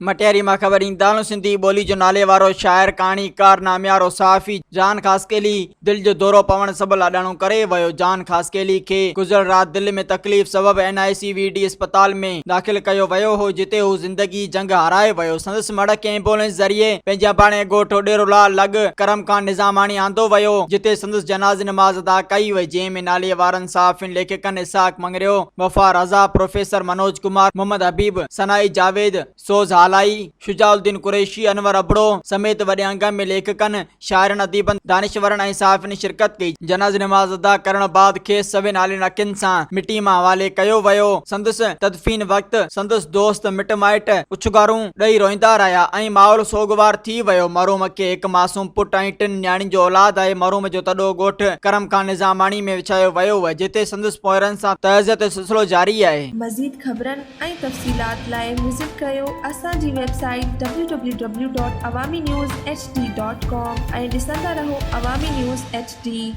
مٽياري مان خبر ايندالون سنڌي ٻولي جو ناليوارو شاعر، ڪهاڻيڪار، ناميارو صحافي جان خاصخيلي دل جو دورو پوڻ سبب لاڏاڻو ڪري ويو. جان خاصخيلي کي گذريل رات دل ۾ تڪليف سبب N I C V D اسپتال ۾ داخل ڪيو ويو هو جتي هو زندگي جنگ هارائي ويو. سندس مڙهه کي ايمبولينس ذريعي پنهنجي اباڻي ڳوٺ اڏيرو لال لڳ ڪرم خان نظاماڻي آندو ويو جتي سندس جنازي نماز ادا ڪئي وئي جنهن ۾ ناليوارن صحافين ليکڪن اسحاق مڱريو، وفا رضا، پروفيسر منوج ڪمار، محمد حبيب، ثنائي جاويد، سوز هالائي، شجاع الدين قريشي، انور ابڙو سميت وڏي انگ ۾ ليکڪن، شاعرن، اديبن، دانشورن ۽ صحافين شرڪت ڪئي. جنازي نماز ادا ڪرڻ بعد کيس سوين آلين اکين سان مٽي مان حوالي ڪيو ويو. سندس تدفين وقت سندس دوست، مٽ مائٽ اڇگارون ڏئي روئيندا رهيا ۽ ماحول سوڳوار ٿي ويو. مرحوم کي هڪ معصوم پٽ ۽ ٽن نياڻين جو اولاد آهي. مرحوم جو تڏو ڳوٺ ڪرم خان نظاماڻي ۾ وڇايو ويو جتي سندس پوئرن سان تعزيت جو سلسلو جاري آهي. مزيد خبرن ۽ تفصيلات لاء وزٽ ڪريو اسان جي website W W W dot Awami news H D dot com ۽ ڏسندا رهو عوامي نيوز ايڇ ڊي.